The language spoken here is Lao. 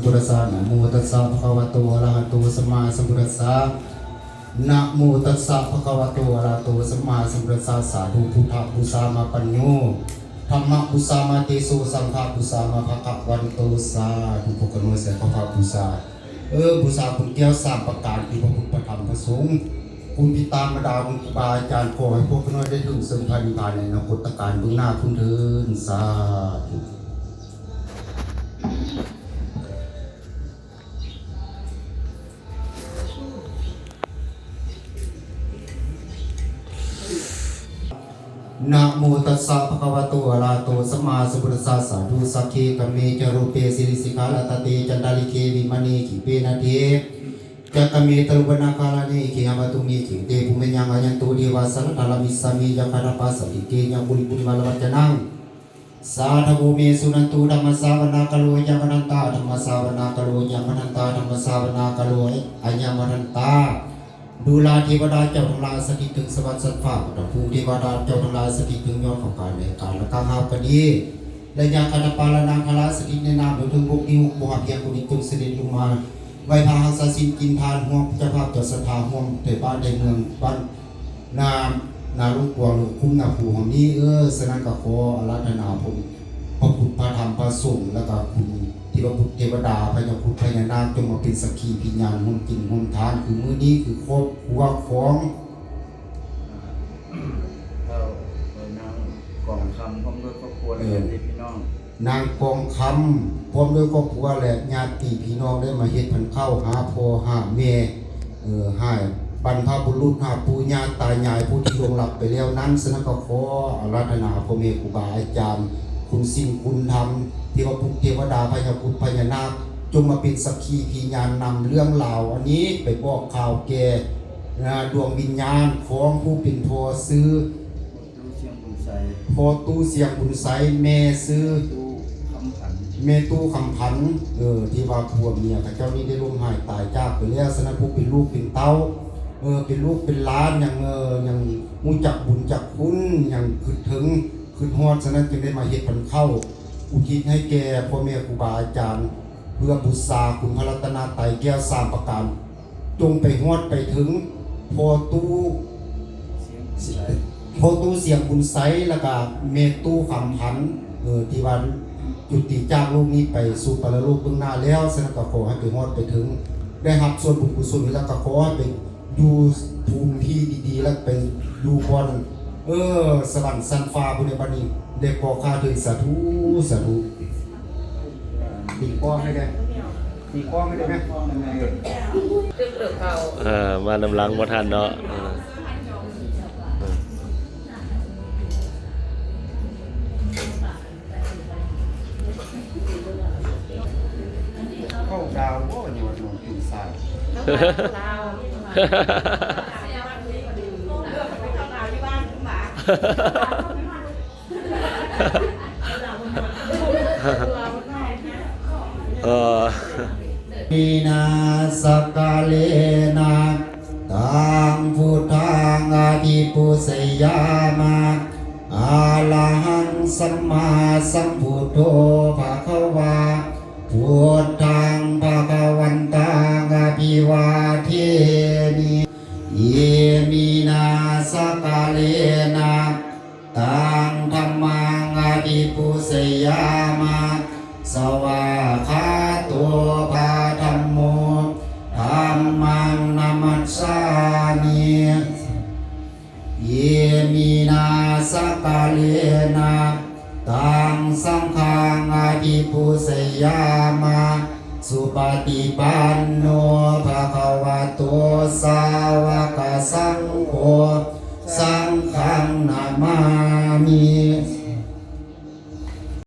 ພຸດທັດສະ ນະໂມຕັດສະ ພະຄະວະໂຕ ອະລະຫະໂຕ ສຳມາສຳພຸດທັດສະ ນະໂມຕັດສະ ພະຄະວະໂຕ ອະລະຫະໂຕ ສຳມາສຳພຸດທັດສະ ສາທຸ ພຸດທະບູຊາມາປັນໂຍ ທຳມະບູຊາມາເຕໂຊ ສັງຄະບູຊາມາພະຄະວັນໂຕ ສາທຸ ພວກຂ້ານ້ອຍໃສ່ເຂົ້າພະບູຊາ ເອີ ບູຊາຄຸນແກ້ວສາມປະການ ຄືພະພຸດ ພະທຳ ພະສົງ ຄຸນບິດາມາດາ ຄຸນຄູບາອາຈານ ຂໍໃຫ້ພວກຂ້ານ້ອຍໄດ້ເຖິງເຊິ່ງພະນິບພານໃນອະນາຄົດຕະການເບື້ອງໜ້າພຸ້ນເທີ້ນ ສາທຸ. ນະໂມຕັດສະ ພະຄະວະໂຕ ອະລະຫະໂຕ ສຳມາສຳພຸດທັດສະ ສາທຸ ສັກເຂ ຄະເມ ຈາຣູເປ ສິລິສິຂາລະຕະເຕ ຈັນຕາລິເຂ ວິມາເນ ຂິເປນະເທ ຈັກຂະເມ ຕະລຸວັນນາຄາລາເນ ອິເຄ ຫະວະຕຸ ເມ ຂິເຕ ພູມະຍັງ ອາຍັນຕຸ ເທວາ ສະລັດຖາລາມິສາມິ ຍັກຂະນາປາສະຕິເກ ຍະມຸນິ ມຸນິມາລະວັດຈະນັງ ສາທະໂວ ເມ ສຸນັນຕຸ ທຳມະສາວະນາກາໂລ ອາຍະມະທັນຕາ ທຳມະສາວະນາກາໂລ ອາຍະມະທັນຕາ ທຳມະສາວະນາກາໂລ ອາຍະມະທັນຕາ ດູລາເທວະດາເຈົ້າທັງຫຼາຍ ສະຖິດເທິງສະຫວັດຊັ້ນຟ້າ ປະຖະພູມເທວະດາເຈົ້າທັງຫຼາຍ ສະຖິດເທິງຍອດຂອງການແລະການລະກາງຫາບກະດີ ແລະ ຍາຄາຕະປາລະນາຄາລາ ສະຖິດໃນນ້ຳ ແລະ ເທິງບົກ ທີ່ຫົກບໍ່ຮັບຮຽງ ກໍນີ້ຈົ່ງສະເດັດລົງມາ ໄຫວ້ພະຮັກສາສິນກິນທານ ຮ່ວມເຈົ້າພາບເຈົ້າສັດທາ ຮ່ວມໄທບ້ານໄທເມືອງ ບ້ານ ນາ ນາຫຼວງກວາງ ຫຼື ຄຸ້ມນາພູແຫ່ງນີ້ ເອີ ສະນັ້ນກໍຂໍອາລາທະນາພະ ພະພຸດ ພະທຳ ພະສົງ ແລ້ວກໍຄຸນເທວະບຸດເທວະດາ ພະຍາຄຸດພະຍານາກ ຈົ່ງມາເປັນສັກຂີພິຍານ ຮ່ວມກິນຮ່ວມທານ ຄືມື້ນີ້ ຄືຄອບຄົວຂອງ ເອີ ນາງກອງຄຳ ພ້ອມດ້ວຍຄອບຄົວ ເອີ ແລະ ພີ່ນ້ອງ ນາງກອງຄຳ ພ້ອມດ້ວຍຄອບຄົວ ແລະ ຍາດຕິພີ່ນ້ອງ ໄດ້ມາເຮັດພັນເຂົ້າຫາພໍ່ຫາແມ່ ເອີ ໃຫ້ບັນພະບຸລຸດ ຫາປູ່ຍ່າຕາຍາຍ ຜູ້ທີ່ລ່ວງລັບໄປແລ້ວນັ້ນ ສະນັ້ນກໍຂໍອາລາທະນາພໍ່ແມ່ຄູບາອາຈານ ຄຸນສິນຄຸນທຳ ເທວະບຸດເທວະດາ ພະຍາຄຸດພະຍານາກ ຈົ່ງມາເປັນສັກຂີພິຍານ ນຳເລື່ອງລາວອັນນີ້ໄປບອກຂ່າວແກ່ ອາ ດວງວິນຍານຂອງຜູ້ເປັນພໍ່ຊື່ ພໍ່ຕູ້ສຽງບຸນໄຊ ພໍ່ຕູ້ສຽງບຸນໄຊ ແມ່ຊື່ ຕູ້ຄຳພັນ ແມ່ຕູ້ຄຳພັນ ເອີ ທີ່ວ່າຜົວເມຍເຂົາເຈົ້ານີ້ໄດ້ລົ້ມຫາຍຕາຍຈາກໄປແລ້ວ ສະນັ້ນຜູ້ເປັນລູກເປັນເຕົ້າ ເອີ ເປັນລູກເປັນຫຼານ ຍັງ ເອີ ຍັງຮູ້ຈັກບຸນຈັກຄຸນ ຍັງຄຶດເຖິງຄຶດຮອດ ສະນັ້ນຈຶ່ງໄດ້ມາເຮັດພັນເຂົ້າ ອຸທິດໃຫ້ແກ່ພໍ່ແມ່ຄູບາອາຈານ ເພື່ອບູຊາຄຸນພະລັດຕະນະໄຕແກ້ວສາມປະການ ຈົ່ງໄປຮອດໄປເຖິງພໍ່ຕູ້ ພໍ່ຕູ້ສຽງບຸນໄຊ ແລ້ວກະແມ່ຕູ້ຄຳພັນ ເອີ ທີ່ວ່າຈຸຕິຈາກໂລກນີ້ໄປສູ່ປະລະໂລກເບື້ອງໜ້າແລ້ວ ສະນັ້ນກໍຂໍໃຫ້ໄປຮອດໄປເຖິງ ໄດ້ຮັບສ່ວນບຸນກຸສົນ ແລ້ວກໍຂໍໃຫ້ໄປຢູ່ພູມທີ່ດີໆ ແລ້ວໄປຢູ່ບ່ອນ ເອີ ສະຫວັນຊັ້ນຟ້າພຸ້ນແຫຼະ ບັດນີ້ ໄດ້ຂໍຂ້າເທີນ ສາທຸ ສາທຸ. ຕີກ້ອງໃຫ້ແດ່ ຕີກ້ອງໃຫ້ແດ່ແມ່. ເອີ ມານຳຫຼັງບໍ່ທັນເນາະ ເອີ ເຂົ້າດາວບໍ່ ຍອດນ້ອງຈຸນຊາຍ ເຂົ້າດາວ ເອີ ເມນາສັກກາເລນະ ຕັງພຸດທັງອະພິປູຊະຍາມະ ອະລະຫັງສຳມາສຳພຸດໂທ ພະຄະວາ ພຸດທັງພະຄະວັນຕັງ ອະພິວາເທມິ ເອມິນາສັກກາເລນະ ຕັງທຳມັງອະພິປູຊະຍາມະ ສະວາຄາໂຕ ພະທຳໂມ ທຳມັງນະມັດສາມິ ເອມິນາສັກກາເລນະ ຕັງສັງຄັງອະພິປູຊະຍາມະ ສຸປະຕິປັນໂນ ພະຄະວະໂຕ ສາວະກະສັງໂຄ ສັງຄັງນະມາ